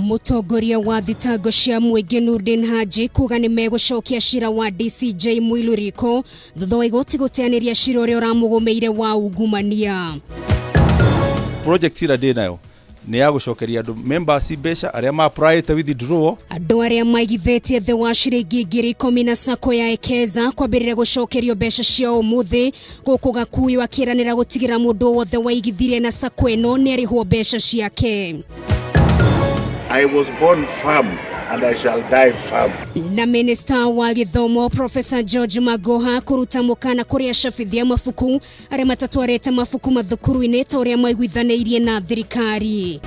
Mũtongoria wa thitango cia mũingĩ Nurdin Haji kuga nĩ megũcokia cira wa DCJ Mwilu riko thutha wa igoti gũteanĩria cira ũrĩa ũramũgũmĩire wa ungumania. Project ĩrĩa ndĩ nayo nĩ ya gũcokeria andũ members mbeca arĩa ma applyĩte withdraw. Andũ arĩa maigithĩtie thĩ wa ciringi 10,000 na sacco ya Ekeza kwambĩrĩria gũcokerio mbeca ciao ũmũthĩ gũkũ Gakuyu akĩranĩra gũtigĩra mũndũ wothe waigithirie na sacco ĩno nĩ arĩhwo mbeca ciake. I was born firm and I shall die firm. Na minista wa gĩthomo Professor George Magoha kũruta mũkana kũrĩ acabithia mabuku arĩa matatwarĩte mabuku mathukuru-inĩ ta ũrĩa maiguithanĩirie na thirikari.